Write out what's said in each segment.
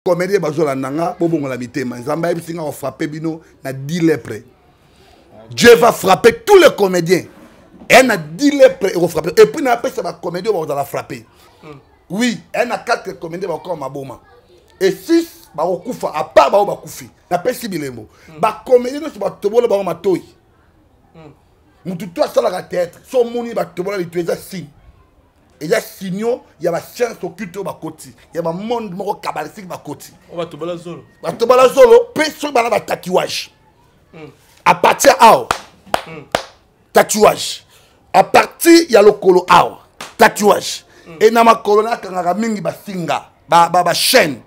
Comédien bazolanda nga, bobongola mitema. Nzambe ayebisi nga kofrappe bino na 10 lèpre. Dieu va frapper tous les comédiens. E na 10 lèpre ekofrappe. Et puis napesa bacomédien oyo bakozala frappe. Oui, e na 4 comédien bakokoma maboma et 6 bakokufa, à part bao bakufi. Napesi bilembo. Bacomédien nyonso batobola bango matoi. Motu to asalaka théâtre, so omoni batobola lito, eza signe, eza signaux ya bascience occulte oyo bakoti, ya bamonde moko kabalistique bakoti. Batobala zolo. Batobala zolo mpe soki bana batatouage à partir awa, tatouage à partir ya lokolo awa, tatouage e na makolo nakangaka mingi basinga, bachaîne,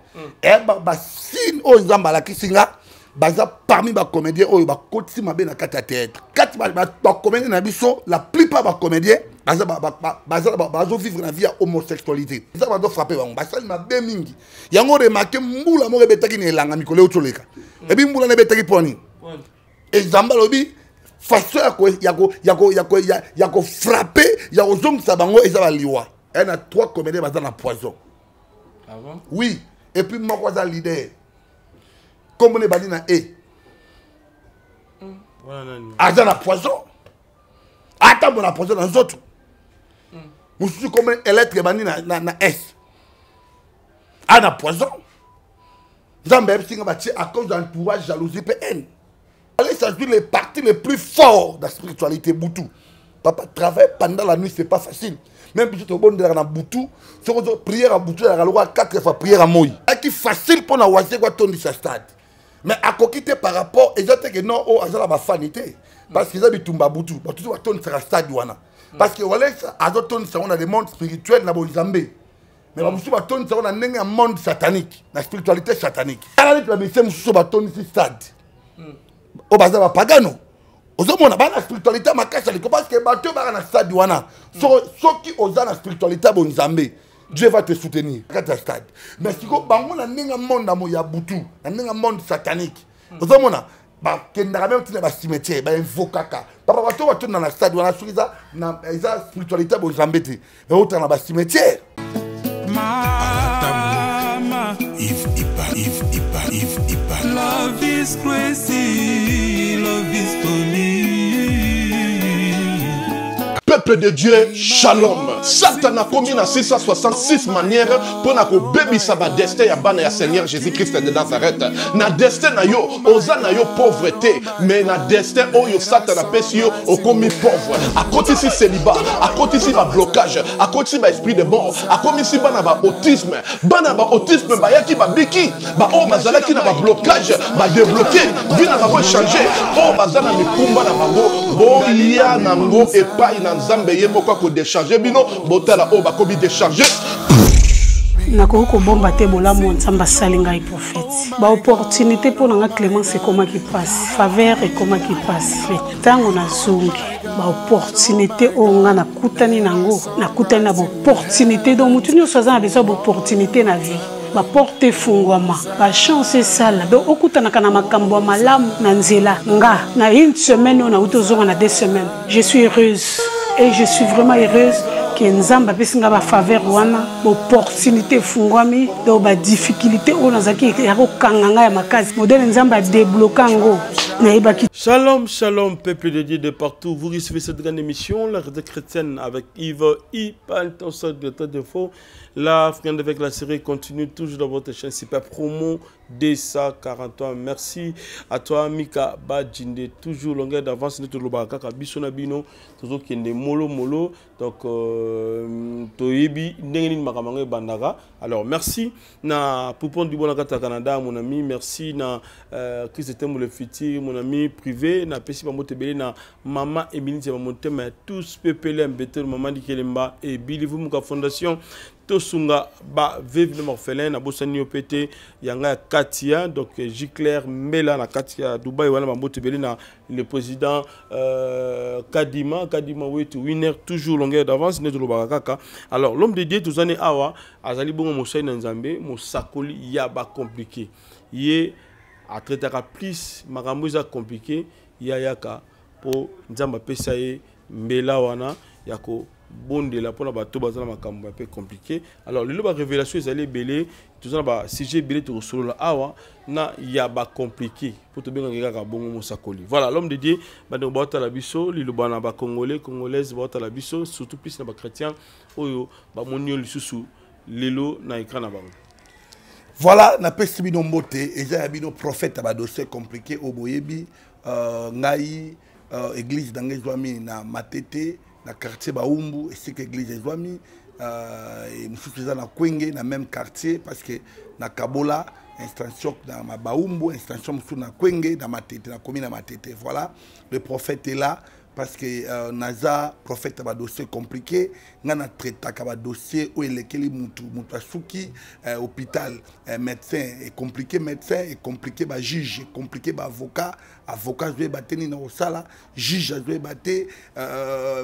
basigne oyo Nzambe alakisi nga. Baza parmi bacomédien oyo bakotisi mabe na kati ya théâtre, kati bacomédien na biso. La plupart bacomédien bazovivre na vie ya homosexualité. Eza bazofrappe bango, basali mabe mingi. Yango remarke, mbula moko ebetaki na elanga mikolo euti oleka. Ebi mbula na ebetaki mpo nini? Nzambe alobi façon ya kofrappe, ya kozongisa bango, eza baliwa. E na trois comédien baza na poison. Ah bon? Oui, et puis moko aza leader, kombo ebandi na e. Aza na poison, atambola na poison na nzoto. Mosusu kombo lettre ebandi na S, aza na poison. Nzambe ayebisi nga batie à cause d'entourage, jalousie mpe haine. Allez, ça joue les parties les plus forts de la spiritualité butu. Papa, travailler pendant la nuit, c'est pas facile. Même biso tobondelaka na butu, soki ozo prière ya butu ezalaka lokola 4 fois prière ya moi. Aki facile mpo na wase atondisa stade, mais akoki te par rapport eza te ke non, oyo aza na bafani te, parce que eza bitumba butu. Bato to batondisaka stade wana parce que Walesa azotondisa yango na le monde spirituel, na bonzambe, mais bamosusu batondisa yango na ndenge ya monde satanique, na spiritualité satanique. Tala neti bamise mosusu batondisi stade oyo baza bapagano. Ozomona baa na spiritualité makasi ya liko, parce que bato oyo baka na stade wana, soki oza na spiritualité ya bonzambe, Dieu va te soutenir kati ya stade. Mais sikoyo bango na ndenge ya monde ya butu, na ndenge ya monde satanique, ozomona bakendaka meme ntina bacimetière, bainvokaka. Papa, bato batonda na stade wana, soki eza spiritualité ya bonzambe te, eutaka na bacimetière. Mama, Yves Ipa, Yves Ipa, Yves Ipa. Love is crazy, love is funny. Peuple de Dieu, shalom. Satan akomi na 666 manière mpona kobebisa badestin ya bana ya Seigneur Jésus-Christ de Nazareth. Na destin na yo, oza na yo pauvre te, mais na destin oyo Satan apesi yo, okomi pauvre. Akotisi célibat, akotisi bablocage, akotisi baesprit de mort, akomisi bana baautisme. Bana baautisme bayaki, babiki. Baoyo bazalaki na bablocage badébloqué, vie na bango echange. Oyo baza na mikumba na bango, boya nango epai na Nzambe, ye moko akodécharge bino. Botala oyo bakomi décharge. Nakoki kobomba te bolamu Nzambe asali ngai, prophète. Baopportunité mpo na nga, Clémence, ekomaki mpasi, faveur ekomaki mpasi. Me ntango nazongi, baopportunité oyo nga nakutani nango, nakutani na baopportunité. Donc motu nyonso aza na besoin ya baopportunité na vie, baporte efungwama, bachance esala, donc okutanaka na makambo ya malamu na nzela. Nga na une semaine oyo nauti ozonga, na 2 semaines, je suis heureuse et je suis vraiment heureuse ke Nzambe apesi nga bafaveur wana, baopportunité efungwami. Donc badifficulté oyo nazalaki ya kokanga ngai ya makasi, modèle Nzambe adébloquer yango, nayebaki. Shalom, shalom, peuple de Dieu de partout. Vous recevez cette grande émission, la réalité chrétienne avec Yves Ipan, de d'infos. La friande avec la série continue toujours dans votre chaîne Super Promo 243. Merci à toi, Mika Badjinde. Toujours longueur d'avance, nous te kaka biso na bino, toujours kende molo molo. Donc, toyebi ndenge nini makambo yango ebandaka. Alors, merci na Poupon du Bon na Canada, mon ami. Merci na Chris Tembo le futur, mon ami privé. Na pesi bambote ebele na Mama Emilie Nzema Motema, tous PPLM Betel, Mama Dikelemba et Billy Vumuka Fondation. Tosunga ba veuve na orphelin. Nabosani yo pe te, yanga ya Katia, donc J Claire Mbela na kati ya Dubai wana. Bambote ebele na le président Kadima Kadima wetu winner, toujours longueur d'avance nde tolobaka kaka. Alors, l'homme de Dieu tozani awa azali bongo mosali na Nzambe, mosakoli ya bacompliqué. Ye atraitaka plus makambo eza compliqué, ye ayaka mpo Nzambe apesa ye mbela wana ya ko. Bondela mpona bato baza na makambo ya mpe compliqué. Alors lelo barévélation ezali ebele, toza na basujet ebele tokosolola awa na ya bacompliqué mpo tobengaki kaka bongo mosakoli. Voilà, l'homme de Dieu, bandeko baotala biso, liloba na bacongolais, congolaise baotala biso, surtout plus na bachrétien oyo bamoni yo lisusu lelo na écran na bango. Voilà, napesi bino mbote, eza ya bino prophète ya badossier compliqué oyo boyebi. Ngai église na ngai ezwami na Matete, na quartier Baumbu, esika église ezwami. Mosusu eza na Kwenge, na même quartier, parce que na kabola extension na Baumbu, extension mosusu na Kwenge, na Matete, nakomi na Matete. Voilà, le prophète est là parce que naza prophète ya badossier compliqué. Ngai na traitaka badossier oyo elekeli mutu, mutu asuki hôpital, médecin ecompliqué, médecin ecompliqué, bajuge ecompliqué, baavocat, avocat azoyeba te nini na kosala, juge azoyeba te,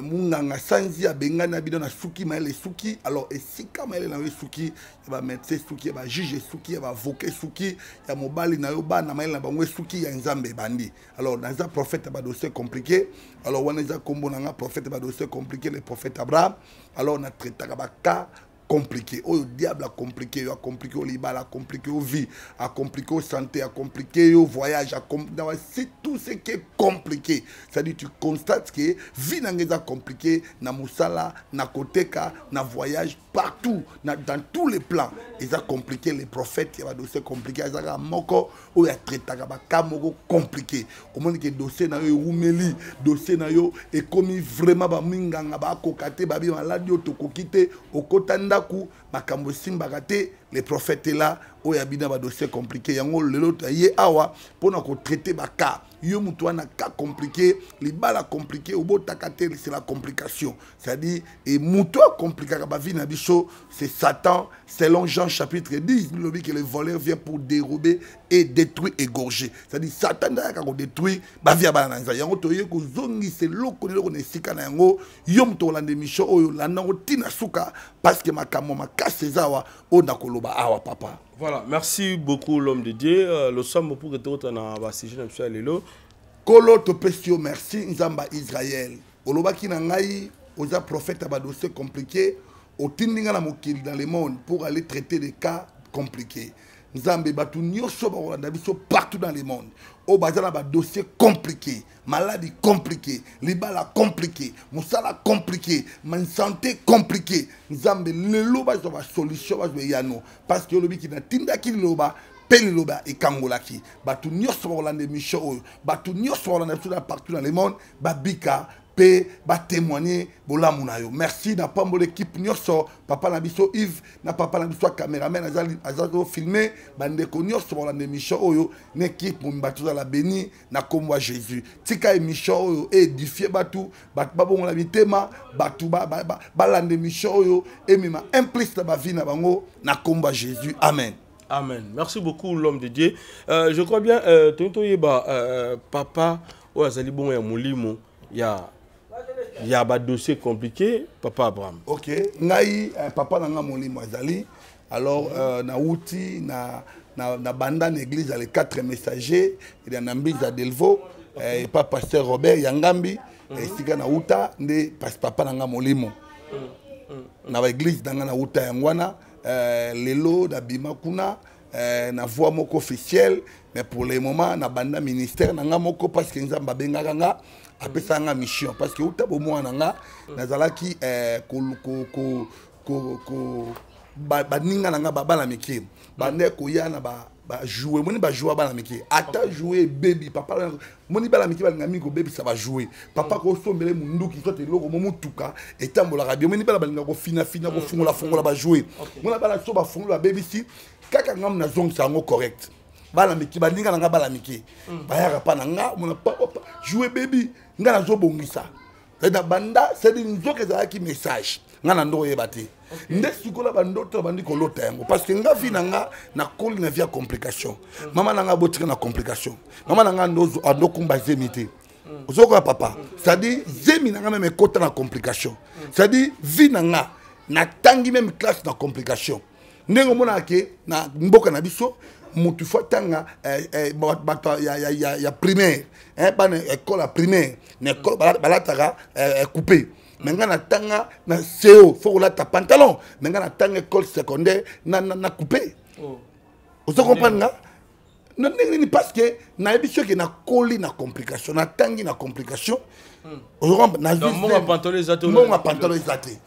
munganga sanzi abengani na bino na suki, mayele esuki. Alors esika mayele na yo esuki, ya bamédecin esuki, ya bajuge esuki, ya baavocat esuki, ya mobali na yo, bana mayele na bango esuki, ya Nzambe ebandi. Alors naza prophète ya badossier compliqué. Alors wana eza nkombo na nga, prophète ya badossier compliqué, le prophète Abraham. Alors natraitaka bacas compliqué oyo diable acompliqué yo, acompliqué yo libala, acompliqué yo vie, acompliqué yo santé, acompliqué yo voyage, c'est tout ce qui est compliqué. C'est-à-dire tu constates que vie na nga eza compliqué na mosala, na koteka, na voyage, partout, dans tous les plans eza compliqué. Les prophètes ya badossier compliqué azalaka moko oyo atraitaka bacas moko compliqué. Omoni ke dossier na yo ewumeli, dossier na yo ekomi vraiment baminganga bakoka te, babi maladi oyo tokoki te, okota ndako, makambo esimbaka te. Le prophète est là oyo abina badossier compliqué. Yango lelo ye awa mpona kotraite bacas. Yo moto wana, cas compliqué, libala compliqué, obotaka te, c'est la complication. C'est-à-dire et moto acompliquaka bavie na biso, c'est Satan. Selon Jean chapitre 10, lobi que le voleur vient pour dérober et détruire, égorger. C'est-à-dire Satan nde ayaka kodétruire bavie ya bana na Nzambe. Yango toye kozongisa eloko na eloko na esika na yango. Yo moto olanda émission oyo, olanda yango ntina suka, parce que makambo makasi eza awa oyo nakoloba awa, papa. Voilà, merci beaucoup l'homme de Dieu. Losambo pour que tokota na basujet na biso ya lelo. Kolo, topesi yo merci, Nzambe ya Israel. Olobaki na ngai oza prophète ya badossier compliqué, otindi ngai na mokili, dans le monde, pour aller traiter des cas compliqués. Nzambe, bato nyonso bakolanda biso partout dans le monde, oyo baza na badossier compliqué, maladie compliqué, libala compliqué, mosala compliqué, santé compliqué, Nzambe, lelo bazwa basolution, bazwa eyano, parce que olobiki natindaki liloba mpe liloba ekangolaki. Bato nyonso bakolanda émission oyo, bato nyonso bakolanda biso na partout dans le monde, babika mpe batémoigne bolamu na yo. Merci. Na pambola équipe nyonso, papa na biso Yves na papa na biso ya cameraman aza kofilme, bandeko nyonso bakolanda émission oyo na équipe mobimba, tozala béni na nkombo ya Jésus. Tika émission oyo édifie bato, bato babongola mitema, bato balanda émission oyo, emema un plus na bavie na bango na nkombo ya Jésus. Amen. Amen. Merci beaucoup, l'homme de Dieu. Je crois bien, tonto yeba, papa, oyo azali bongo ya molimo ya ba dossier compliqué, papa Abraham. Ok, ngai papa na nga molimo azali. Alors nauti na banda na église ya les quatre messagers na Mbiza Delvaux, epa pasteur Robert Yangambi, esika nauta nde papa na nga molimo. Na ba église na nga nauta yango wana. Lelo nabima kuna na voix moko officielle, mais pour le moment na banda ministère na nga moko, parce que Nzambe abengaka nga, apesaka nga mission, parce que uta bomwana na nga nazalaki ko baninga na nga bana mike bande koya na bajouet. Moni bajouet bana mike, ata jouet ebebi, papa, moni bana mike balinga mingi kobebisa bajouet. Papa kosombele munduki soit eloko mo mutuka etambolaka bien, moni bana balinga kofinafina, kofungolafungola bajouet. Mona bana so bafungola, babebisi kaka, ngamu nazongisa yango correct. Bana mike, baninga na nga bana mike bayaka mpa na nga, mona papa, jouet ebebi, nga nazobongisa. Na banda cedi nzoka ezalaki message, nga na ndo oyeba te. Nde sikoyo bandoto na bandi kolota yango, parce que nga vie na nga nakoli na vie ya complication. Mama na nga abotika na complication, mama na nga andokumba zemi te, ozokoya papa. C'est-à-dire zemi na nga même ekota na complication. C'est-à-dire vie na nga, natangi même classe na complication. Ndenge omonaka ke na mboka na biso motu fo atanga, bato ya primaire, bana école ya primaire, na école balataka coupe. Mais ngai natanga na co fo kolata pantalon, mais ngai natanga école secondaire na coupe. Ozo comprendre nga na ndenge nini? Parce que nayebi soki nakoli na complication, natangi na complication. Ozo comprendre? Mbongo ya pantalon eza te. Mbongo ya pantalon eza te.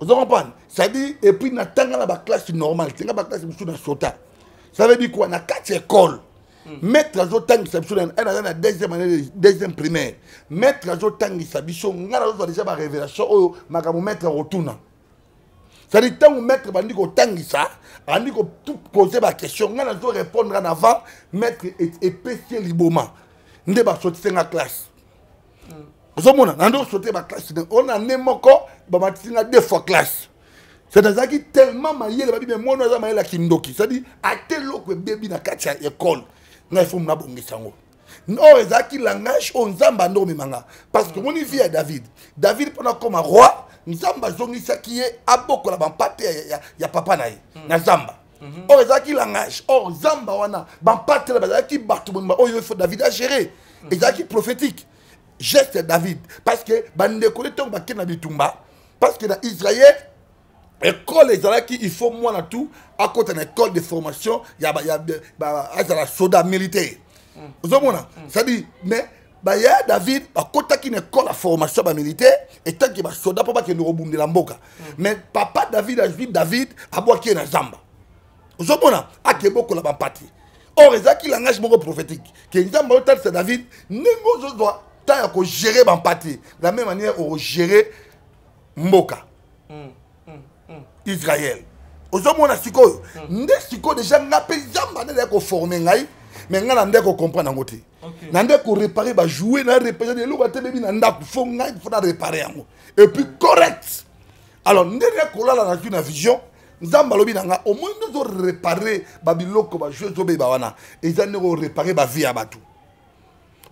Ozo comprendre? C'est-à-dire, et puis natanga na baclasse normale te, nga baclasse mosusu na sota. Ça veut dire quoi? Na kati ya école, maître azotangisa biso, aza na deuxième année, deuxième primaire, maître azotangisa biso, ngai nazozwa déjà barévélation oyo makambo maître akotuna. C'est-à-dire, ntango maître bandi kotangisa, andi kopose baquestion, ngai nazo répondre en avant maître, epesi ye liboma nde basotise nga classe. Ozomona, nandi osote baclasse oyo na nde moko bamatisi nga deux fois classe. C'est nazalaki tellement mayele, babi me mwana aza mayele ya kindoki. C'est-à-dire, ate eloko ebebi na kati ya école, ngai fo nabongisa yango. Oyo ezalaki langage oyo Nzambe ando komemanga, parce que omoni vie ya David. David, mpona koma roi, Nzambe azongisaki ye abokola bampate ya papa na ye na zamba. Oyo ezalaki langage. Or zamba wana, bampate na bazalaki bato mobimba oyo ifo David agéré. Ezalaki prophétique, geste ya David, parce que bandeko ne ntongo bakende na bitumba, parce que na Israël école ezalaki, il faut mwana tout akota na école de formation ya azala soda militaire. Ozomona? C'est-à-dire, mais baya David bakotaki na école ya formation ya bamilitaire etanke basoda mpo bakende kobundela mboka. Mais papa David azwi David, abwaki ye na zamba. Ozomona, akebokola bampate. Or ezalaki langage moko prophétique ke Nzambe azotalisa David ndenge ozozwa temps ya kogérer bampate, la même manière okogérer mboka Israël. Ozomona sikoyo nde sikoyo déjà nga mpe Nzambe nde azali koforme ngai, mais ngai na nde kocomprendre yango te, na nde koréparer bajouet, na réparer eloko ate bebi na ndako, fo ngai fo na réparer yango et puis correct. Alors ndenge kolala, nazwi na vision, Nzambe alobi na nga: omoni nde ozoréparer babiloko, bajouet ezobeba wana, eza ndenge oréparer bavie ya bato.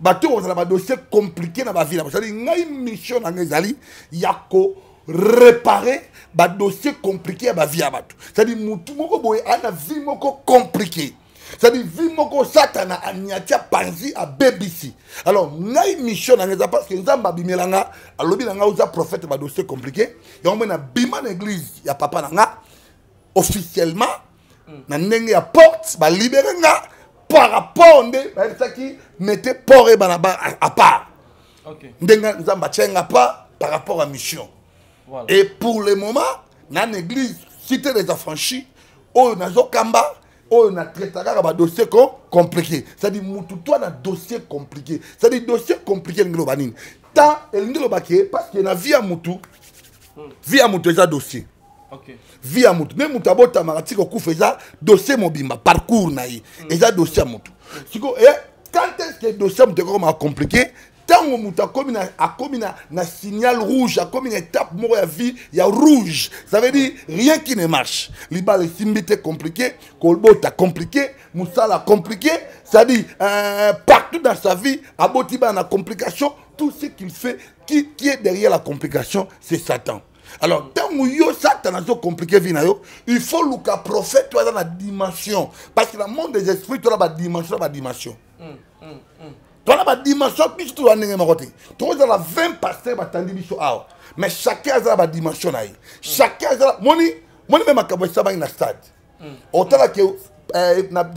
Bato kozala badossier compliqué na bavie na bango. C'est-à-dire, ngai mission na ngai ezali ya koréparer badossier compliqué ya bavie ya bato. C'est-à-dire, mutu moko boye aa na vie moko compliqué, c'est-à-dire vie moko Satana aniati, apanzi, abebisi. Alors ngai mission na ngai eza, parce que Nzambe abimela nga, alobi na ngai: oza prophète badossier compliqué. Yango moi nabima na église ya papa na nga officiellement na ndenge ya porte, balibere nga par rapport nde bayebisaki mete port ebana ba à part. Ndenge Nzambe atia nga pas par rapport à mission. Et pour le moment, na église Cité des Affranchis oyo nazokamba, oyo na traita kaka badossier compliqué. C'est-à-dire, mutu to na dossier compliqué, c'est-à-dire dossier compliqué elingi loba nini? Tant elingi loba ke, parce que na vie ya mutu, vie ya mutu eza dossier. Vie ya mutu, nde mutu abotamaka tika kokufa, eza dossier mobimba, parcours na ye eza dossier ya mutu. Siko quand est-ce que dossier ya mutu ekokomaka compliqué? Ntango moto akomi na signal rouge, akomi na étape moko ya vie ya rouge. Ça veut dire rien qui ne marche, libala esimbi te, compliqué, kobota compliqué, mosala compliqué, c'est-à-dire partout dans sa vie, aboti bana na complication, tout ce qu'il fait, qui est derrière la complication, c'est Satan. Alors ntango yo Satan azocompliquer vie na yo, il faut luka prophète oyo aza na dimension, parce que na monde des esprits toza badimension na badimension, toza badimension. Biso toza ndenge moko te. Tokozala 20 pasteur batandi biso awa, mais chacun aza na badimension na ye, chacun aza moni moni. Me makambo esabangi na stade, otala ke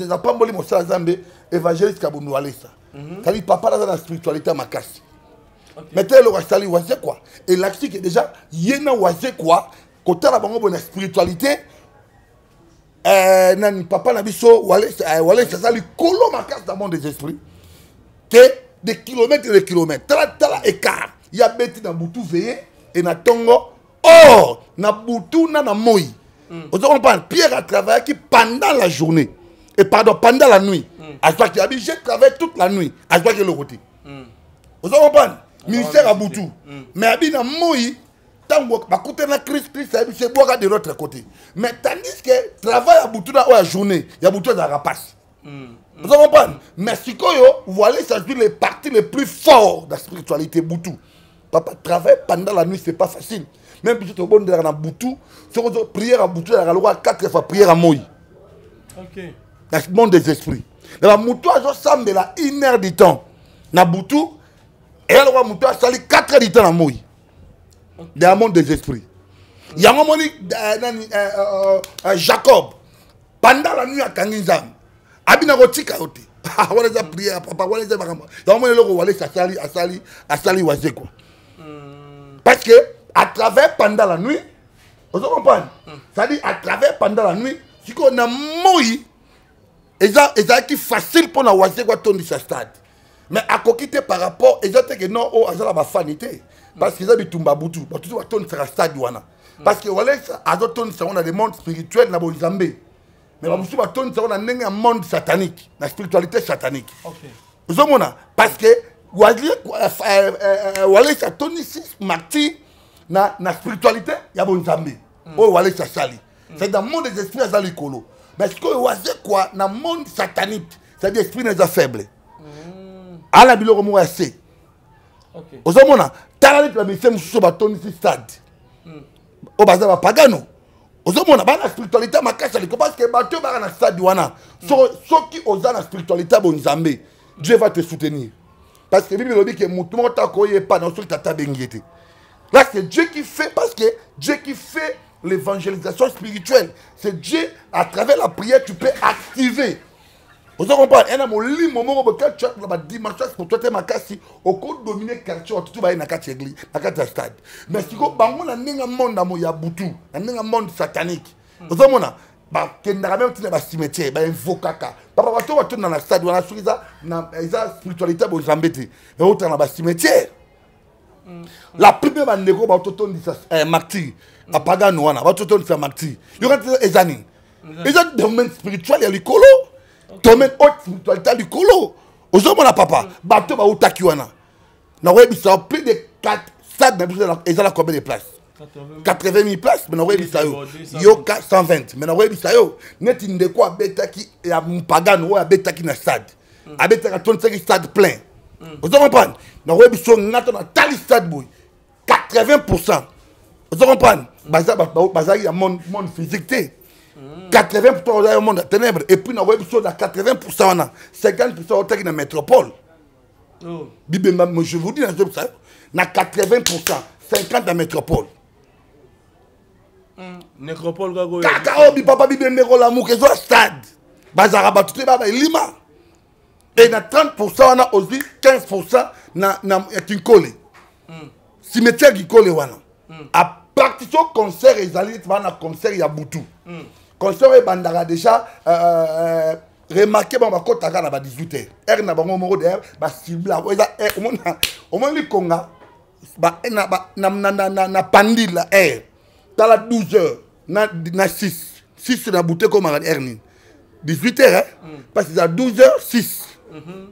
napamboli mosala Nzambe, évangéliste Kabundu Alesa, c'est-à-dire papa aza na spiritualité ya makasi. Mais te, eloko asali Wazekwa elakisi ke déjà ye na Wazekwa, kotala bango boye na spiritualité, nani, papa na biso Walesa aza likolo makasi dans monde des esprits ke des kilomètres et des kilomètres. Tala, tala écart ya beti na butu veille e na ntongo. Or na butu na moi, ozo comprendre, Pierre a travaillé pendant la journée et pardon, pendant la nuit. Azwaki abi: j'ai travaillé toute la nuit, azwaki eloko te. Ozo comprendre? Ministère ya butu, mais abi na moi, ntango bakutana na Christ, Christ ayebi se bwaka de l'autre côté. Mais tandis que travail ya butu na oyo ya journée, ya butu ezalaka pasi. Ozo comprendre? Mais sikoyo voilà, ça joue les parties les plus forts de la spiritualité, butu. Papa, travailler pendant la nuit, c'est pas facile. Même biso tobondelaka na butu, soki ozo prière ya butu ezalaka lokola quatre fois prière ya moi. Na monde des esprits, na bamutu azosambela une heure du temps na butu, eya lokola motu asali 4 heures du temps na moi. Dans le monde des esprits. Yango moni nani Jacob pendant la nuit akangi Nzambe. Abina kotika yo te. Wana eza prière papa, wana eza makambo. Yango moni eloko Walesa asali, asali, asali Wazekwa. Parce que à travers pendant la nuit, ozo comprendre? C'est-à-dire à travers pendant la nuit, sikoyo na moi eza ezalaki facile mpona Wazekwa atondisa stade. Mais akoki te par rapport eza te ke non oyo aza na bafani te, parce que eza bitumba butu, bato to batondisaka stade wana, parce que Walesa azotondisa yango na le monde spirituel, na bonzambe, mais bamosusu batondisa yango na ndenge ya monde satanique, na spiritualité satanique. Ozomona, parce que Walesa atondisi martyr na spiritualité ya bonzambe. Oyo Walesa asali, c'est dans le monde des esprits, aza likolo, mais sikoyo Wazekwa na monde satanique, c'est-à-dire esprit na eza faible, ala biloko moko ya se. Ozomona, tala neti bamusiciens mosusu batondisi stade oyo baza bapagano. Ozomona, baa na spiritualité makasi ya likolo, parce que bato oyo baka na stade wana, soki oza na spiritualité ya bonzambe, Dieu va te soutenir, parce que Bible elobi ke motu moko taka oyepa na soki tata abengi ye te. Là, c'est Dieu qui fait, parce que Dieu qui fait l'évangélisation spirituelle, c'est Dieu. À travers la prière, tu peux activer, ozo comprendre, ena molimo moko boye. Quand tu as na badimension spirituelle makasi, okodomine quartier, otutu baye na kati ya église, na kati ya stade. Mais sikoyo bango na ndenge monde amo ya butu, na ndenge monde satanique, ozomona bakendaka même ntina bacimetière, bainvokaka papa. Bato batonda na stade wana, soki eza eza spiritualité bonzambe te, eotala na bacimetière. La première, bandeko batotondisa martyr, bapagano wana batotondisa martyr, yoka te, eza nini? Eza domaine spirituel ya likolo, domaine haute spiritualité ya likolo. Ozomona papa, bato bautaki wana, nakoyebisa, plus de 4 stade na biso eza na combien de place? 80 000 places. Mais nakoyebisa yo, yoka, 120. Mais nakoyebisa yo, neti ndeko abetaki ya mpagano oyo abetaki na stade, abetaki, atondisaki stade plein. Ozo comprendre? Nakoyebisa yo, nga to natali stade boye, 80, ozo comprendre, bazalaki ya monde physique te. 80 oza ya monde ya ténèbre. Et puis nakoyebi so na 80 wana, 50 otaki na métropole. Bibemba, je vous dis, nazoyebisa yo, na 80, 50 na métropole. Nécropole kaka oyo. Kaka oyo bipapa bibembe kolamuka ezwa stade, bazalaka bato te, baba elima. E na 30 wana, ozwi 15 na ya Kinkole, cimetière Kinkole wana. À partir so concert ezali neti baa na concert ya butu, concert oyo ebandaka déjà, remarque, bango bakotaka na ba 18 heures, heure na bango moko. D'ailleurs bacible yango eza omona, omoni likonga na pandila heure, tala 12 heures na 6 6 na butu, ekomaka heure nini? 18 heures, hein? Parce que eza 12 heures 6,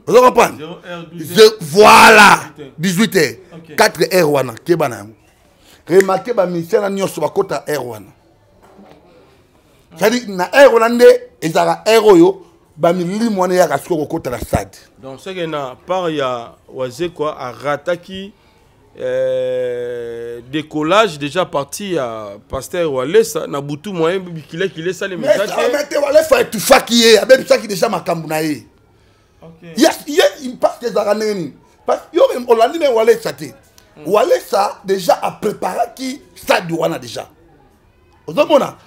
ozo comprendre? 0 heure, 12. Voilà, 18 heures. 4 heures wana, keba na yango. Remarque, bamusiciens na nyonso bakota heure wana, c'est-à-dire na heure wana nde ezalaka heure oyo bamilimo wana eyaka sikoyo kokota na stade. Donc c'est que na part ya Wazekwa arataki décollage déjà parti ya pasteur Walesa na butu, moyen bikilekile esalemi eza te. Mais te, Walesa etufaki ye, abebisaki déjà makambo na ye. Ye parce que ezalaka ndenge nini? Parce que yo olandi me Walesa te. Walesa déjà apréparaki stade wana déjà. Ozomona,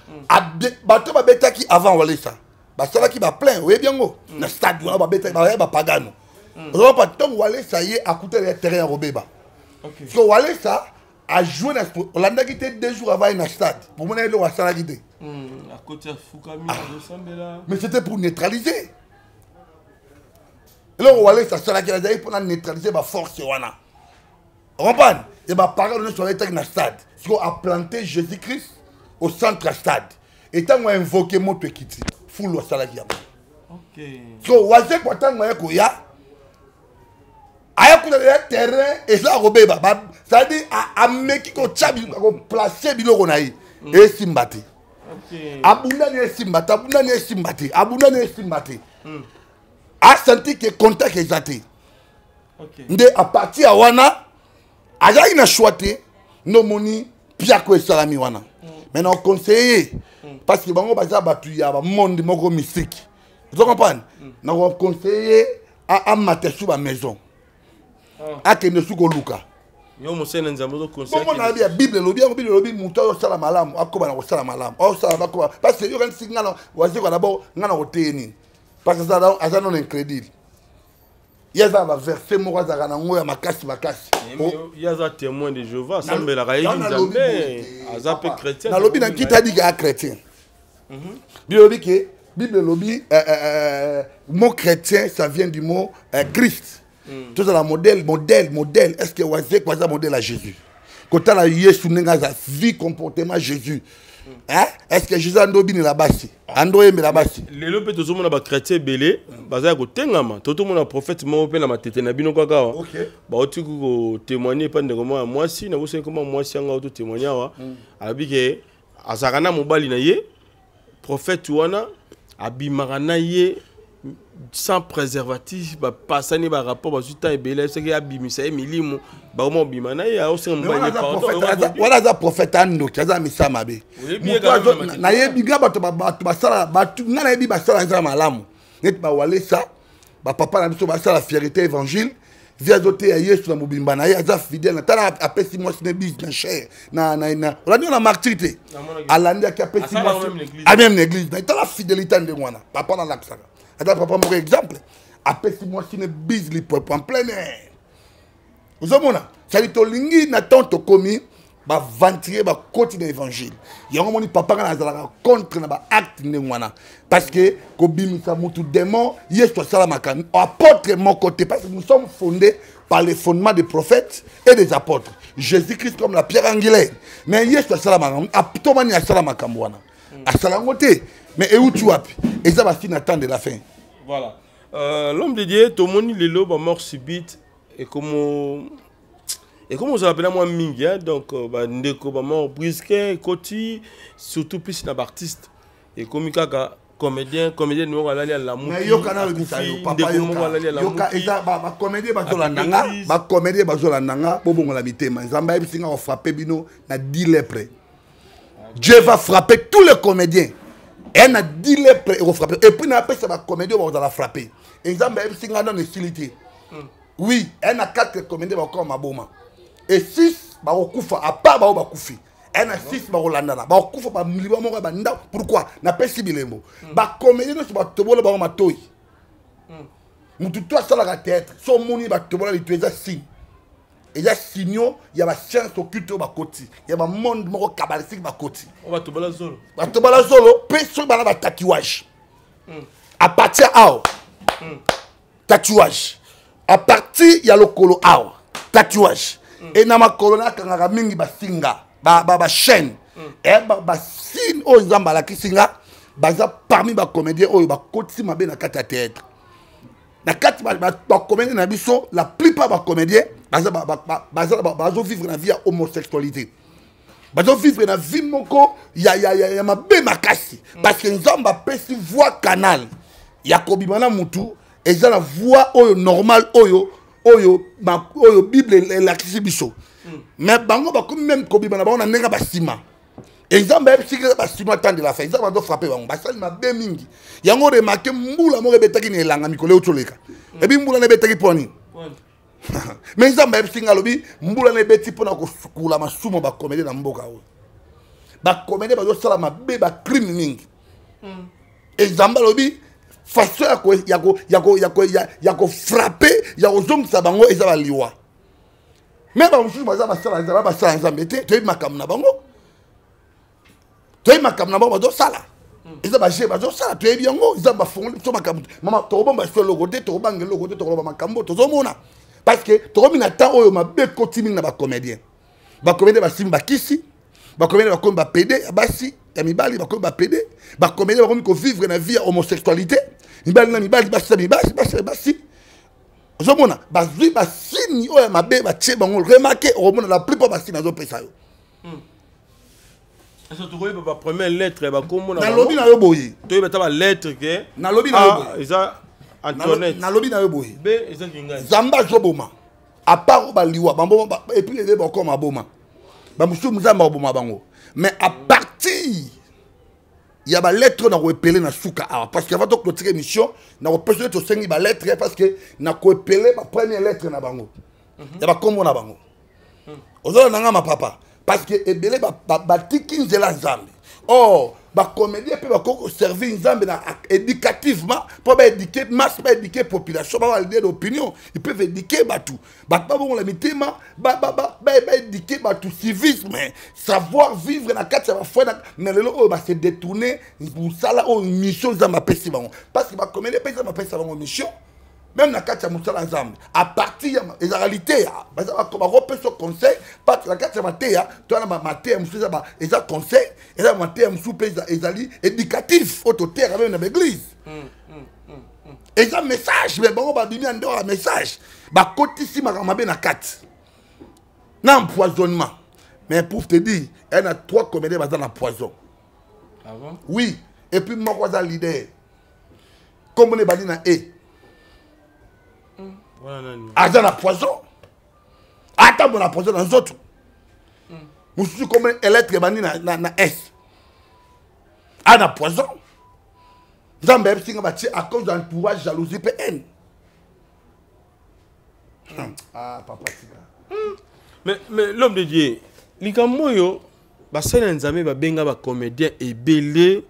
bato babetaki avant Walesa basalaki baplein, oyebi yango, na stade wana babetaki, baya bapagano. Ozomona, ntongo Walesa ye akuteli ya terrain ya kobeba. So Walesa ajoue na, olandaki te, 2 jours avant ye na stade, pomona eloko asalaki te. Akoti, afukami, azosambela. Mais c'était pour neutraliser. Eloko Walesa asalaki azalaki mpona neutraliser baforce wana, comprendre, e baparole nyonso babetaki na stade. Sikoyo aplante Jésus Christ au centre ya stade, etango ainvoke moto ekiti, fulu asalaki yango. So Wazekwa, ntango aye koya, aya kuna ya terrain eza ya kobeba, c'est-à-dire ameki kotya, koplace biloko na ye, esimba te. Abundani, esimba te. Abundani, esimba te. Abundani, esimba te. Asanti ke contact eza te. Nde à partir ya wana azalaki na choix te, nde omoni piako esalami wana. Mais na conseiller, parce que bango baza bato ya bamonde moko mystique, ozo comprendre, na conseiller amata su bamaison, akende su koluka. Yo mosali na Nzambe ozoconseille. Bongo nayebi ya Bible elobi yango. Bible elobi moto ayosala malamu akoba na kosala malamu, ayosala bakoba, parce que yokanisi nga na wazekwa d'abord, nga na koteye nini? Parce que aza non incrédule. Ye aza na baverset moko azalaka nango ya makasi makasi. Ye aza témoin de Jéhovah, asambelaka, yebi Nzambe, aza mpe chrétien. Nalobi na nkita adika ya chrétien. Bible elobi ke, Bible elobi mot chrétien, ça vient du mot Christ. Tozala modèle, modèle, modèle. Est ce que Wazekwa aza modèle ya Jésus? Kotala Yesu ndenge aza, vie, comportement Jésus, hein? Est ce que Jésus ando obinela basi, ando oyembela basi? Lelo mpe tozomona bachrétien ebele baza ya kotengama. Totomona prophète moko mpe na matete na bino kaka awa. Bauti kotémoigne epa ndeko moko ya mwasi, nabosani koma mwasi yango auto témoigne awa. Alobi ke azalaka na mobali na ye, prophète wana abimaka na ye sans préservatif, bapasani barapport, bazwi temps ebele. Soki abimisa ye milimo, bakoma kobima na ye, aosenga mobali ne pardon. Wana aza prophète andoki, aza misala mabe. Nayebi nga bato, bato basala, bato nga nayebi basala nzala malamu neti bawalesa, bapapa na biso basala fierté évangile. Vie azoteya Yesu na mobimba na ye, aza fidèle na tala, apesi mwasi ne bise na chair na olandi na martyr te, alandaki, apesi mwasi ameme na église na tala fidélité ndenge wana. Papa nalakisaka, aza papa moko exemple, apesi mwasi ne bise lipwepo en plein air. Ozomona sali tolingi na temps tokomi baaventurier bakoti na évangile. Yango moni papa nga nazalaka contre na baacte ndenge wana, parce que kobimisa mutu démon, Yesu asalamaka, apôtre moko te, parce que nous sommes fondés par les fondements des prophètes et des apôtres, Jésus-Christ comme la pierre angulaire. Mais Yesu asalamaka, atomani asala makambo wana, asala yango te. Mais euti wapi? Eza basi na temps de la fin. Voilà. L'homme de Dieu, tomoni lelo bamort subite ekomo ekomi ozala mpena mwa mingi, hein? Donc bandeko bamort brusque ekoti surtout plus na baartiste. Ekomi kaka comédien, comédien moko alali alamuki. Yoka, nalobisa yo papa, yoka, eza bacomédien bazolanda nga, bacomédien bazolanda nga, bobongola mitema. Nzambe ayebisi nga kofrappe bino na 10 lèpre. Dieu va frapper tous les comédiens e na 10 lèpre ekofrappe. Et puis napesa bacomédien oyo bakozala frappe. Nzambe ayebisi nga nano esili te. Oui, e na 4 comédien bakokoma maboma et 6 bakokufa, à part bao bakufi, e na 6 bakolandana, bakokufa bamiliba moko ya bandako. Pourquoi napesi bilembo? Bacomédien nyonso batobola bango matoi. Mutu to asalaka théâtre, so omoni batobola lito, eza signe, eza signaux ya bascience occulte oyo bakoti, ya bamonde moko kabbalistique bakoti. Batobola zolo. Batobola zolo mpe soki bana batatouage à partir awa, tatouage à partir ya lokolo awa, tatouage e na makolo, nakangaka mingi basinga, bachaîne, e basigne oyo Nzambe alakisi nga, baza parmi bacomédien oyo bakotisi mabe na kati ya théâtre, na kati bacomédien na biso. La plupart bacomédien bazovivre na vie ya homosexualité, bazovivre na vie moko ya mabe makasi, parce que Nzambe apesi voie canal ya kobima na mutu, eza na voie oyo normal, oyo Bible elakisi biso. Mais bango bakomi même kobima na bango na ndenge basima. Nzambe ayebisi kaka basima, temps de la fin, Nzambe azofrappe bango, basali mabe mingi. Yango remarque, mbula moko ebetaki na elanga mikolo euti oleka, ebi mbula na ebetaki mpo nini? Mais Nzambe ayebisi nga, alobi mbula na ebeti mpona kosukula masumu bacomédien na mboka oyo. Bacomédien bazosala mabe, bacrime mingi. Nzambe alobi façon ya kofrappe, ya kozongisa bango, eza baliwa. Me bamosusu baza basala Nzambe, basala Nzambe te. Toyebi makambo na bango, toyebi makambo na bango bazosala, eza baje bazosala, toyebi yango. Nzambe afongoli biso makambo. Mama, tokobomba biso eloko te, tokobanga eloko te, tokoloba makambo tozomona, parce que tokomi na temps oyo mabe ekoti mingi na bacomédien. Bacomédien basimbi bakisi, bacomédien bakomi bapédé ya basi, ya mibali, bakomi bapédé. Bacomédien bakomi kovivre na vie ya homosexualité, mibali na mibali, basi na mibali, basi na basi. Ozomona bazwi basigne oyo ya mabe batie bango. Remarque, okomona la plupart basigne azopesa yo. Tokoyeba bapremière lettre bakombo? Nalobi na yo boye. Toyeba ta balettre ke Nalobi na yo boye. Eza Antoinette. Nalobi na yo boye. B eza Kingai. Nzambe azoboma à part oyo baliwa bamboma, et puis lele bakoma boma, bamosusu Nzambe akoboma bango. Mais à partir ya balettre na koepele na suka awa, parce que avant toclôturer émission, na kopesa yo, tosengi balettre, parce que na koepele bapremière lettre na bango ya bakombo na bango. Ozala na nga mapapa, parce que ebele batiki nzela Nzambe. Or bacomédien mpe bakoki koservir Nzambe na éducativement, mpo baéduquer masse, baéduquer population, baba leader d'opinion. Ils peuvent éduquer bato, bato babongola mitema, baéduquer bato civisme, savoir vivre na kati ya bafoyer. Mais lelo oyo base détourner mosala oyo, mission Nzambe apesi bango, parce que bacomédien mpe Nzambe apesi bango mission. Même na kati ya mosala Nzambe, à partir ya ezalaka liteya, bakopesa conseil, parce que na kati ya mateya to wana, mateya mosusu eza conseil, eza mateya mosusu mpe ezali éducatif oyo toteyaka même na baeglise, eza message. Mais bango babimi ya ndeko ya message, bakotisi makambo mabe na kati na empoisonnement. Mais pour te dire, eya na trois comédiens baza na poison. Ah bon? Oui, et puis moko aza leader, kombo na ebandi na e. Wana nani? Aza na poison, atambola na poison na nzoto. Mosusu kombo lettre ebandi na S, aza na poison. Nzambe ayebisi nga batie à cause de entourage, jalousie mpe haine. Ah papa, tika. Mais l'homme de Dieu, likambo oyo, basali ya Nzambe babenga bacomédien ebele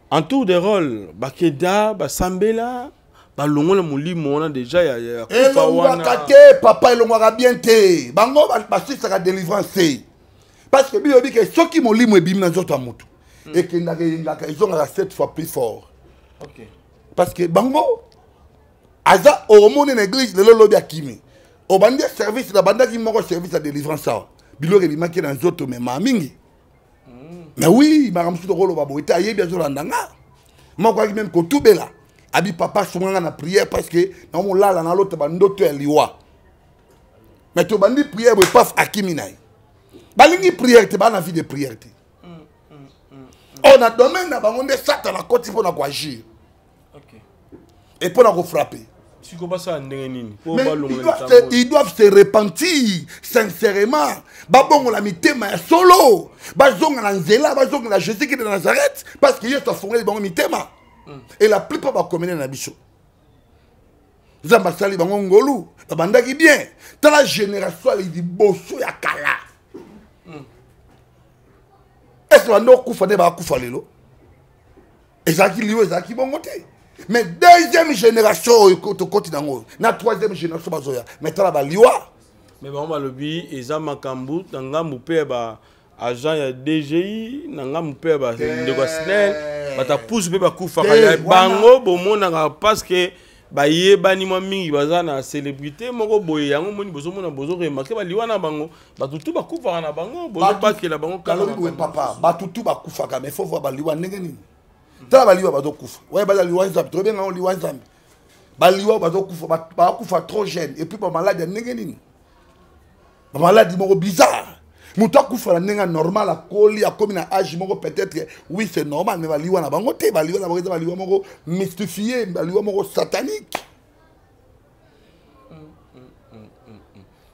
en tour de rôle, bakeda, basambela, balongola molimo wana déjà ya kufa. Elongwaka wana. Te papa, elongwaka bien te. Bango basisaka délivrance te, parce que biyobi ke soki molimo ebimi na nzoto ya motu, ekendaka, eyengaka, ezongaka sept fois plus fort. Parce que bango aza omoni na église lelo, lobi akimi. Obandi service, nabandaki moko service ya délivrance awa, biloko ebimaki na nzoto me maa mingi. Mais oui, makambo mosusu tokoloba boye te, ayebi, azolanda nga. Moko ayaki même kotubela, abi: "Papa, sunganga na prière, parce que naomolala, nalota bandoto ya liwa." Mais tobandi prière boye, paf, akimi na ye. Balingi prière te, baa na vie de prière te. Oyo na domaine na bango nde Satan akoti mpo na koagir et mpo na kofrapper. Siko basala ndenge nini mpo Mais balongola likambo oyo? Ils doivent se repentir sincèrement, babongola mitema ya solo, bazonga na nzela, bazonga na Jésus qui de Nazareth, parce que Yesu afongoli bango mitema. Et la plupart bakomene na biso, Nzambe asali bango ngolu, babandaki bien. Tala génération ya liboso ya kala, est ce banda okufa nde bakufa lelo? Ezalaki liwa, ezalaki bongo te. Mais deuxième génération oyo tokoti nango, na troisième génération bazoya, mais tala baliwa. Mais bango balobi eza makambo na ngambu mpe ya ba agent ya DGI, na ngambu mpe ya bandeko ya SNEL, bato apusu mpe bakufaka. Te, ya bango bomonaka parce que bayebani mwa mingi, baza na célébrité moko boye. Yango moni bozomona, bozoremarquer baliwa na bango, bato tu bakufaka na bango, bozobakela bango kaka. Nalobi boye, makambo. Papa, bato tu bakufaka, mais faut voir baliwa ndenge nini. Tala baliwa bazokufa oyo baza liwa Nzambe, tobenga yango liwa Nzambe. Baliwa bazokufa, bakufa trop jeune, et puis bamaladi ya ndenge nini, bamaladi moko bizarre. Moto akufa na ndenge ya normal, akoli, akomi na age moko, peut-être oui, c'est normal. Mais baliwa na bango te, baliwa na bango eza baliwa moko mystifié, baliwa moko satanique.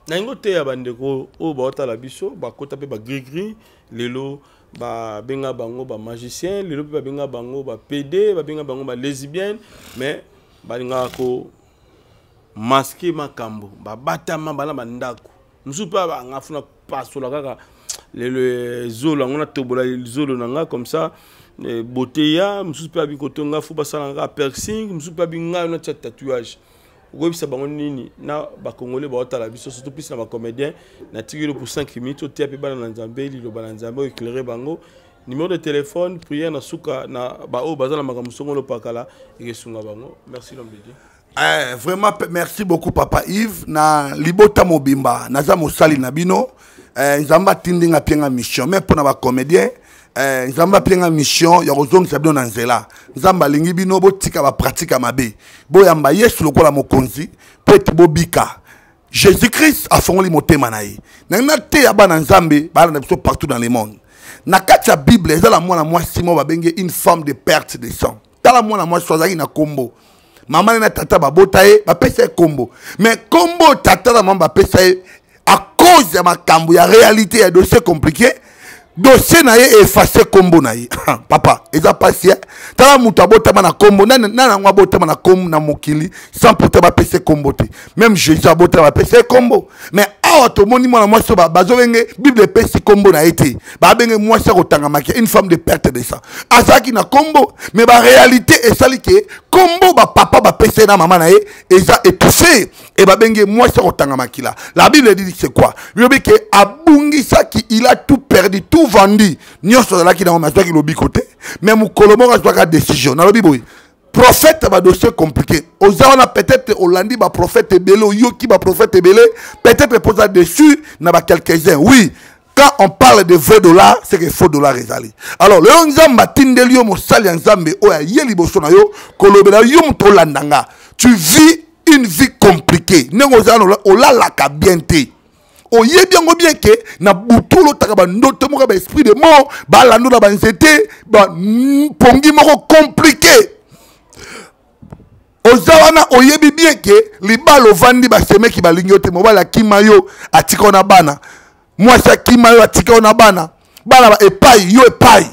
Na yango te ya bandeko oyo baotala biso, bakota mpe bagrigri lelo, babenga bango bamagicien, lelo mpe babenga bango bapd, babenga bango balesbienne, mais balingaka komasquer makambo. Babatama bana bandako mosusu mpe banga funa pasola kaka lelo zolo yango, natobola zolo na nga comme ça, beauté ya mosusu mpe abi kotonga fu basala kaka piercing, mosusu mpe abi ngai natia tatouage. Okoyebisa bango nini na bacongolais baotala biso, surtout plus na bacomédien? Natikeli pour 5 minutes, oteya mpe bana na Nzambe liloba na Nzambe, oéclaire bango, numéro de téléphone, prière na suka na baoyo baza na makambo songolo pakala, ekesunga bango. Merci, l'homme de Dieu. Eh, vraiment merci beaucoup, papa Yves. Na libota mobimba, naza mosali na bino. Eh, Nzambe atindi nga, apienga mission, mais mpona bacomédien, eh, Nzambe apienga mission ya kozongisa bino na nzela. Nzambe alingi bino botika bapratique ya mabe, boyamba Yesu lokola mokonzi mpo ete bobika. Jésus Christ afongoli motema na ye. Nangi nateya bana Nzambe, bana na biso partout dans le monde. Na kati ya Bible eza na mwana mwasi moko babenge une femme de perte de sang. Tala, mwana mwasi azalaki na kombo, mama na tata babota ye, bapesa ye kombo, mais kombo tata na mama bapesa ye, à cause ya makambo ya réalité ya dossier compliqué, dossier na ye efface kombo na ye. Papa, eza pasi. Tala, moto abotama na kombo nani yango, abotama na kombo na mokili sans pourtant bapesa ye kombo te. Même Jésus abotama, bapesa ye kombo, mais Awa tomoni mwana mwasi oyo bazobenge, Bible epesi nkombo na ye te, babenge mwasi akotangamaki une femme de perte de sang. Azalaki na nkombo, mais baréalité esali ke nkombo bapapa bapesa ye na mama na ye eza étouffé e babenge mwasi akotanga makila. La Bible dit, c'est quoi? Bilobi ke abungisaki, il a tout perdu, tout vendu, nyonso azalaki nango, mais azwaki lobiko te. Mais mokolo moko azwaka décision. Nalobi boye, prophète ya badossier compliqué, oza wana, peut-être olandi baprophète ebele, oyoki baprophète ebele, peut-être mpoza déçu na baquelques-uns. Oui, quand on parle de vrai dollar, c'est que faux dollar ezali. Alors lelo Nzambe atindeli yo mosali ya Nzambe oyo aye liboso na yo kolobela yo. Moto olanda nga, tu vis une vie compliquée, ndenge ozala, olalaka bien te, oyebi yango bien ke na butu olotaka bandoto moko ya baesprit de mort, balando na banzete, bapongi moko compliqué. Oza wana, oyebi bien ke libala ovandi, basemeki balingi yo te, mobali akima yo, atika yo na bana, mwasi akima yo, atika yo na bana, bana ba epai yo epai.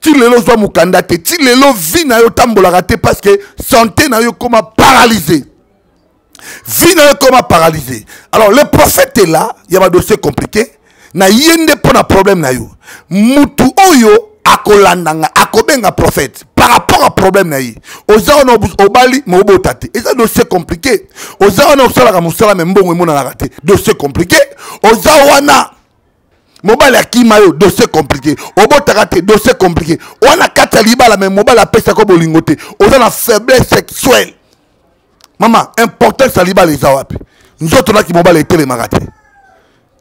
Ti lelo ozwa mokanda te, ti lelo vie na yo otambolaka te, parce que santé na yo ekoma paralysé, vie na yo ekoma paralysé. Alors le prophète est là, ya badossier compliqué na ye nde mpo na problème na yo. Mutu oyo akolanda nga akobenga prophète par rapport à problème na ye. Oza wana, obali me obota te, eza dossier compliqué. Oza wana, osalaka mosala me mbongo emonanaka te, dossier compliqué. Oza wana, mobali akima yo, dossier compliqué. Obotaka te, dossier compliqué. Wana kati ya libala me mobali apesaka bolingo te, oza na faiblesse sexuelle. Mama, importance ya libala eza wapi? Nzoto naki mobali etelemaka te.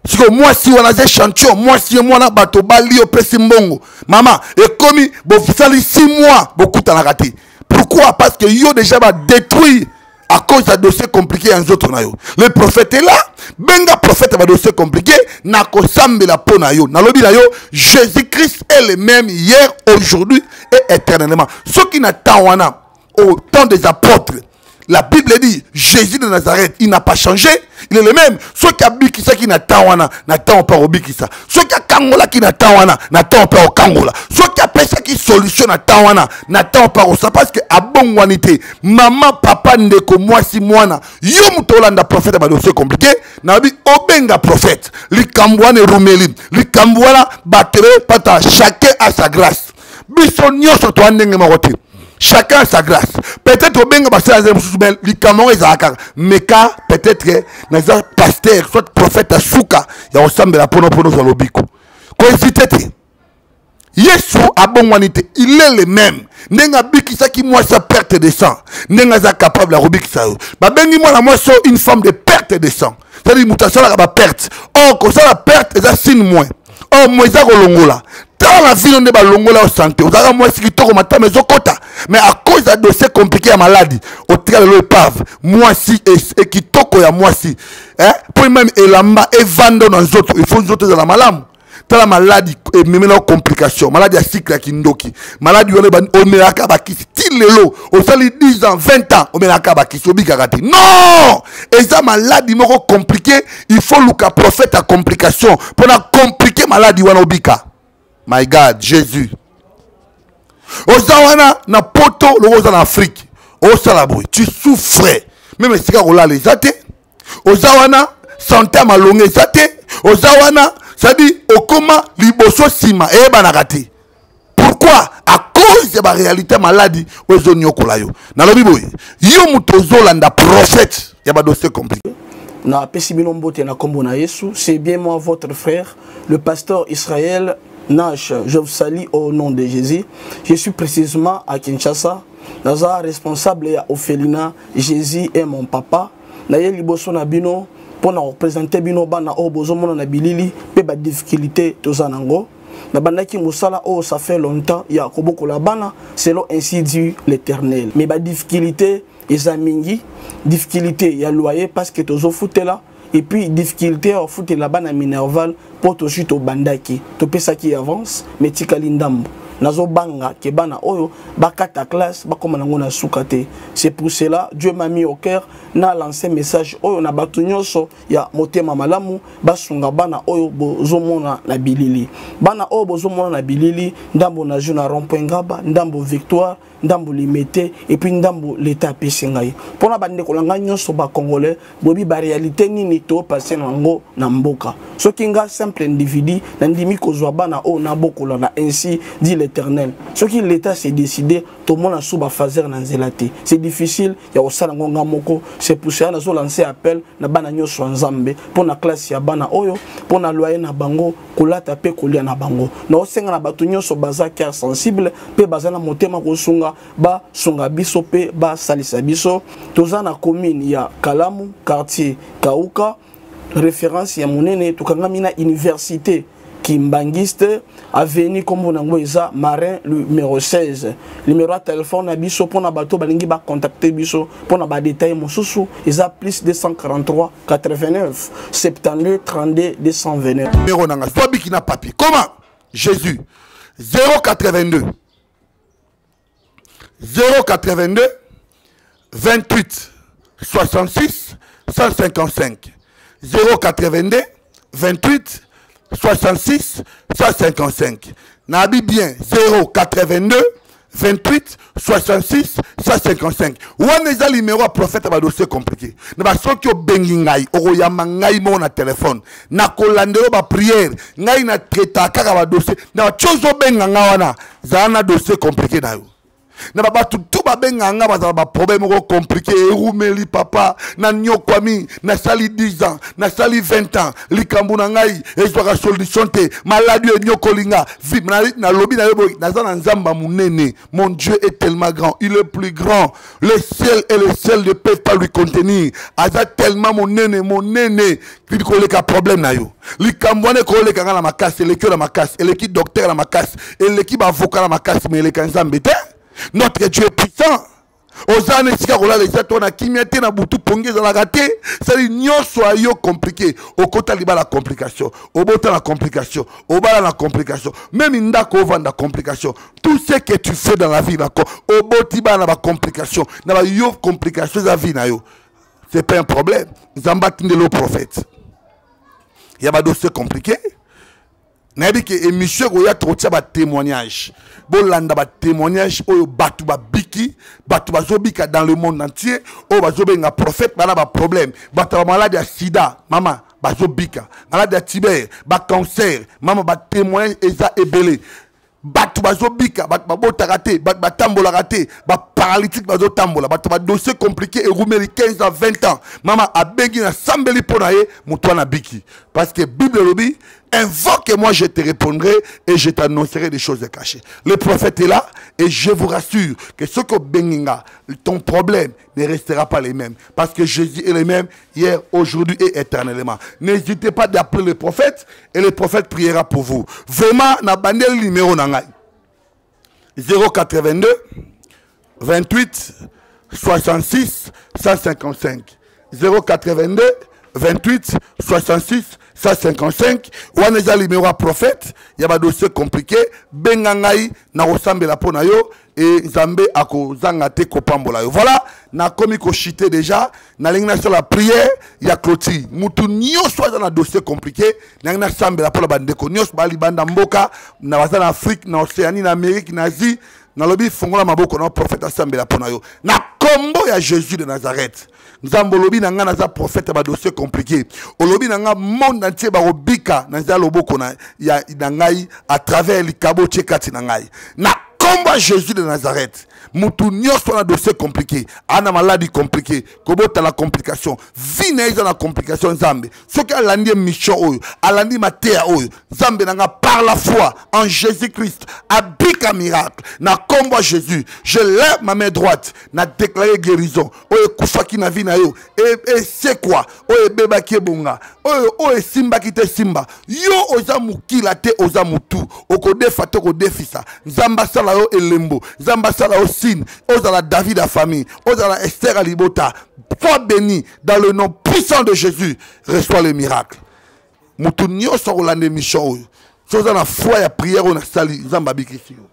Sikoyo mwasi wana aza échantillon, mwasi ye mwana bato bali, opesi mbongo, mama, ekomi bosali 6 mois bokutanaka te. Pourquoi? Parce que yo déjà badétruire à cause ya dossier compliqué ya nzoto na yo. Le prophète est là. Benga prophète ya badossier compliqué, nakosambela mpo na yo. Nalobi na yo, Jésus Christ est le même hier, aujourd'hui et éternellement. Soki na temps wana, au temps des apôtres, la Bible dit, Jésus de Nazareth, il n'a pas changé, il est le même. Soki abikisaki na temps wana, na temps mpe akobikisa. Soki akangolaki na temps wana, na temps mpe akokangola. Soki apesaki solution na temps wana, na temps mpe akosala, parce que abongwani te. Mama, papa, ndeko mwasi, mwana, yo moto olanda prophète ya badossier compliqué, nayebi obenga prophète, likambo wana erumeli, likambo wana bato pata. Chacun a sa grâce. Biso nyonso toa ndenge moko te, chacun a sa grâce. Peut-être obenga basala nzela mosusu, mais likambo yango ezalaka kaka meka. Peut-être naza pasteur soit prophète asuka ya kosambela mpona ozwa lobiko. Kohésiter te, Yesu abongwani te, il est le même. Ndenge abikisaki mwasi ya perte de sang, ndenge aza capable ya kobikisa yo. Babengi mwana mwasi oyo une femme de perte de sang, c'est-à-dire moto asalaka baperte. Or kosala perte eza signe moins, or mo eza kolongola. Tala na vino nde balongola yo santé. Ozalaka mwasi kitoko, matama ezokota, mais à cause ya dossier compliqué ya maladi, otika lelo épave. Mwasi kitoko ya mwasi, mpo même elamba evanda na nzoto, il faut nzoto ezala malamu. Tala maladi ememela complication, maladi ya cycle ya kindoki. Maladi wana omelaka bakisi ti lelo, osali 10 ans, 20 ans, omelaka bakisi, obikaka te. Non, eza maladi moko compliqué. Il faut luka prophète ya complication mpona compliqué maladi wana, obika. My God, Jésus! Oza wana na poto, loko oza na Afrique, osala boye, tu souffre, même esika kolala eza te. Oza wana, santé ya malonga eza te. Oza wana, c'est-à-dire okoma liboso nsima eyebanaka te. Pourquoi? À cause ya baréalité maladi oyo ezoniokola yo. Nalobi boye, yo moto ozolanda prophète ya badossier compliqué. Napesi bino mbote na kombo na Yesu. C'est bien moi, votre frère, le pasteur Israël Nash. Je vous salue au nom de Jésus. Je suis précisément à Kinshasa, naza responsable ya orphelinat Jésus est mon papa. Naye liboso na bino mpona koprésenter bino bana oyo bozomona na bilili mpe badifficulté toza nango. Nabandaki mosala oyo ça fait longtemps ya kobokola bana selon ainsi dit l'Éternel, mais badifficulté eza mingi. Difficulté ya loyer, parce que tozofutela, et puis difficulté ya kofutela bana minerval, mpo tozwi, tobandaki, topesaki avance, mais tikali ndambo. Nazobanga ke bana oyo bakata classe, bakoma nango na suka te. C'est pour cela Dieu m'a mis au cœur na lancer message oyo na bato nyonso ya motema malamu, basunga bana oyo bozomona na bilili. Bana oyo bozomona na bilili, ndambo na jeu na rond-point Ngaba, ndambo Victoire, ndambo Limete, et puis ndambo l'État apesi ngai. Mpona bandeko na ngai nyonso ba Congolais, boyebi ba réalité nini to passer na yango na mboka. Soki nga simple individu nandimi kozwa bana oyo nabokola na ainsi dit l'Éternel. Soki l'État s'est décidé, tomona sous ba phaser na nzela te. C'est difficile ya kosala yango nga moko. C'est pour cela nazo lancer appel na bana nyonso ya Nzambe mpona classe ya bana oyo, mpona loyer na bango, kolata mpe kolia na bango. Naosenga na bato nyonso baza cœur sensible mpe baza na motema kosunga, basunga biso mpe basalisa biso. Toza na commune ya Kalamu, quartier Kauka, référence ya monene. Tokangami na université Kimbanguiste, avenue kombo nango eza Marin numéro 16. Numéro ya téléphone na biso mpona bato balingi bacontacte biso mpona badetail mosusu eza plus 243 89 72 32 229. Numéro nanga zwa biki na papier. Comment? Jésus 082 082 28 66 155, 082 28 66 155. Nabi bien 082 28 66 155. Wana eza numéro ya prophète ya badossier compliqué. Na basoki obengi ngai, okoyamba ngai moko na telefone, nakolandela yo bapriere. Ngai na traita kaka badossier. Na batio ozobenga ngai wana, zala na dossier compliqué na yo. Na bato tu babengaka nga bazala baproblème moko compliqué. Erumeli papa, nanyokwami, nasali 10 ans, nasali 20 ans, likambo na ngai ezwaka solution te, maladi oyo enyokoli nga. Nalobi na yo boye, naza na Nzambe ya monene. Mon Dieu est tellement grand, il est plus grand, le ciel et le ciel ne peuvent pas lui contenir. Aza tellement monene, monene koleka problème na yo. Likambo wana ekoleka nga na makasi, eleki yo na makasi, eleki docteur na makasi, eleki baavocat na makasi, mais eleka Nzambe te. Notre Dieu est puissant. Oza na esika kolala eza to na kimia te, na butu pongi ezalaka te, sali nyonso ya yo compliqué. Okota libala complication, obota na complication, obala na complication, même ndako ovanda complication. Tout ce que tu fais dans la vie nako oboti bana na bacomplication na bayo complication eza vie na yo. C'est pas un problème. Nzambe atindeli yo prophète ya badossier compliqué. Nayebi ke émission ekoya, tokotia batémoignage. Bolanda batémoignage oyo bato babiki, bato bazobika dans le monde entier, oyo bazobenga prophète bana baproblème, bato ya bamaladi ya sida, mama bazobika, maladi ya tiber, bacancer, mama batémoignage eza ebele. Bato bazobika, bato babotaka te, bato batambolaka te, baparalytique bazotambola, bato badossier compliqué erumeli 15 ans, 20 ans, mama abengi na sambeli mpo na ye, moto wana abiki. Parce que Bible elobi: invoque-moi, je te répondrai et je t'annoncerai des choses cachées. Le prophète est là et je vous rassure que ce que benginga, ton problème ne restera pas les mêmes. Parce que Jésus est le même hier, aujourd'hui et éternellement. N'hésitez pas d'appeler le prophète et le prophète priera pour vous. Vraiment, na bandel numéro na ngai. 082 28 66 155. 082 28 66 155. Wana eza numéro ya prophète ya ba dossier compliqué. Benga ngai na kosambela mpo na yo e Nzambe akozanga te kopambola yo. Voilà, nakomi kochite déjà. Nalingi nasala prière ya clôture. Mutu nyonso aza na dossier compliqué, nalingi nasambela mpo na bandeko nyonso balibanda mboka, na baza na Afrique, na Océanie, na Amérique, na Asie. Nalobi fongola maboko na prophète asambela mpo na yo na kombo ya Jésus de Nazareth. Nzambe, olobi na ngai naza prophète ya badossier compliqué. Olobi na ngai monde entier bakobika na nzela loboko na, ya, na ngai à travers likabo otie kati na ngai. Na kombo ya Jésus de Nazareth, mutu nyonso na dossier compliqué, ana maladi compliqué, kobota na complication, vie na ye eza na complication, Nzambe, soki alandi émission oyo, alandi mateya oyo, Nzambe na nga, par la foi en Jésus-Christ, abika miracle. Na kombo ya Jésus, je lève ma main droite na déclarer guérison. Oyo ekufaki na vie na yo esekwa, oyo ebebaki ebonga, oyo oyo esimbaki te simba. Yo oza mokila te, oza motu, okodefa te, okodefisa. Nzambe asala yo elembo, Nzambe asala yo signe. Ozala David ya famille, ozala Esther ya libota. Sois béni dans le nom puissant de Jésus. Reçois le miracle. Motu nyonso akolanda émission oyo, so oza na foi ya prière oyo nasali, Nzambe abikisi yo.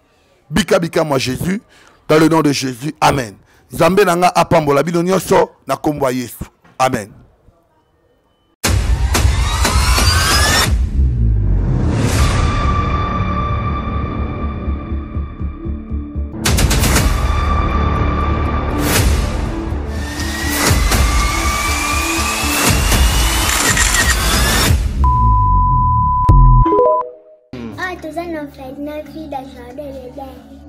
Bika bika moi Jésus, dans le nom de Jésus. Amen. Nzambe na nga apambola bino nyonso na kombo ya Yesu. Amen. Ah, toza na orphelinat vie da jardin d'Eden.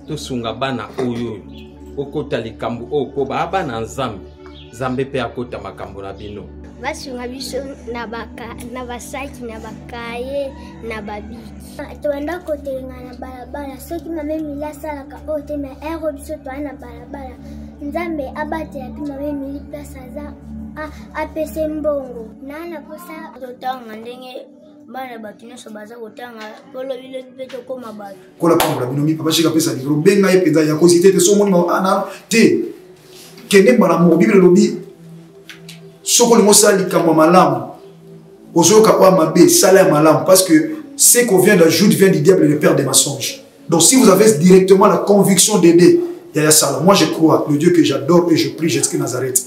Tosunga bana oyo oyo okota likambo oyo mpo baa bana Nzambe, Nzambe mpe akota makambo na bino. Basunga biso na basaki na bakaye na babiki. Tobanda kotelenga na balabala soki mama Emilie asalaka oyo te, mais ero biso toa na balabala. Nzambe abatela mpe mama Emilie place aza apese mbongo naa na mposa totanga ndenge bana bato nyonso baza kotanga mpo lobilobi mpe tokóma bato. Kola pambola bino mi papa shika pesa libro benga ye mpenza ya kozite te so omoni ah, te kende mbala moko. Biblia elobi soki olingi osala likambo ya malamu ozoyoka oyo mabe, sala ya malamu, parce que ce qu'on vient d'ajoute vient du diable, le père des mensonges. Donc si vous avez directement la conviction d'aider yaya sala, moi je crois le Dieu que j'adore et je prie, Jésus Nazareth,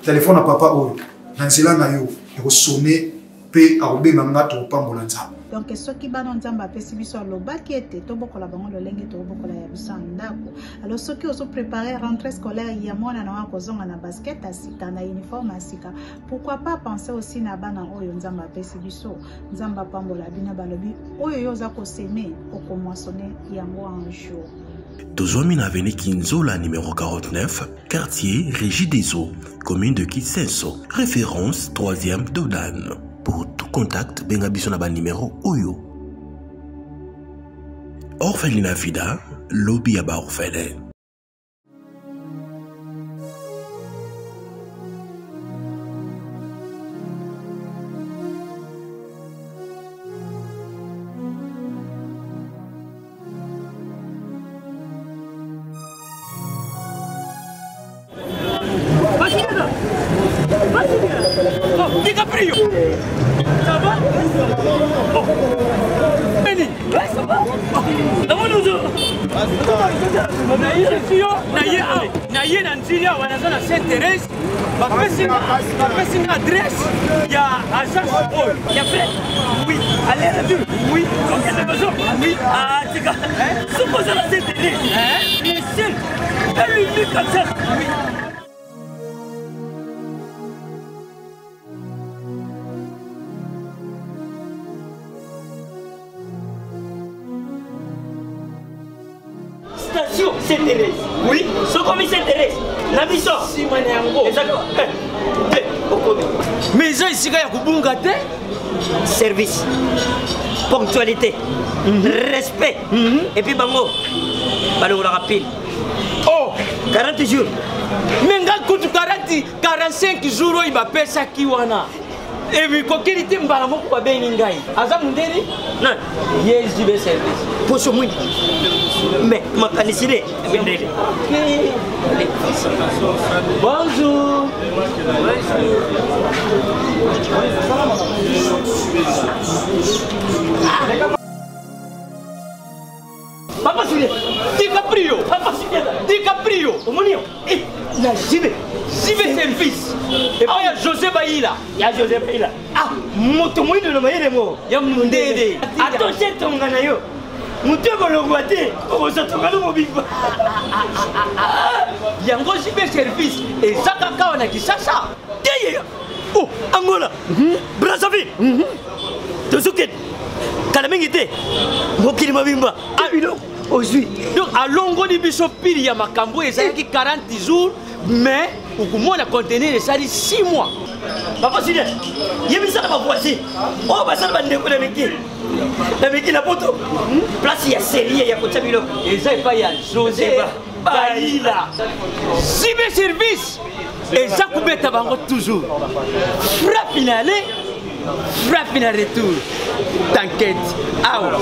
téléphone à papa oyo na nzela na yo ekosone mpe akobenga nga, tokopambola Nzambe. Donc soki bana Nzambe apesi biso, alobaki ete tobokola bango lolenge tobokola ya biso ya ndako. Alors soki ozoprépare rentrée scolaire ya mwana na yo akozonga na basket ya sika, na uniforme ya sika, pourquoi pas penser aussi na bana oyo Nzambe apesi biso? Nzambe apambola bino. Balobi oyo yo oza kosemer, okomoissonner yango un jour. Tozwami na avenue Kinzola numéro 49, quartier Régie des Eaux, commune de Kisenso, référence 3e Dodan. Pour tout contact, benga biso na ba numéro oyo. Orphelinat Vida, lobby ya ba orphelin. DiCaprio. Ça va? Oh. Benny. Ouais, ça va? Naye na nzili awa, naza na Saint Thérèse, bapesi nga adresse ya agence oyo ya frais. Oui, aller retour. Oui, kokende maison. Oui, atika soki oza na Saint Thérèse, le seul et l'unique agence. Oui. Station Saint Thérèse. Oui, sokomi Saint Thérèse na biso nsima na yango ezaka te okomi. Mais eza esika ya kobunga te. Service, ponctualité, respect, et puis bango balongolaka pile. Oh, 40 jours. Mais nga kutu 40 45 jours oyo bapesaki wana ebikokeli te. Mbala moko babengi ngai, aza mondeli nani ye JB Service. Poso mwindu mais makanisi ne mindele. Bonjour. Papa Julien. DiCaprio. Papa Julien. DiCaprio. Omoni yo. Eh, na JB. JB Service. Epai ya José Bayila. Ya José Bayila. Ah, moto moyindo na mayele mo. Ya mondele. Attention tonga na yo. Moto ekolongwa te, okozwa tonga no mobimba. Yango JB Service eza kaka awa na Kinshasa? Te ye. Oh, Angola. Brazzaville. Tozokende. Kala mingi te. Mokili mobimba. Ah, biloko ozwi. Donc alongoli biso pili ya makambo ezalaki 40 jours, mais okomona conteneur esali 6 mois. Papa Julien, yebisaka bavoisin oyo basala bandeko na miki na miki na poto, place ya serie ya kotia biloko eza epai ya José Bayila. JB Service eza kobeta bango toujours frappe na aller, frappe na retour. T'inquiète awa.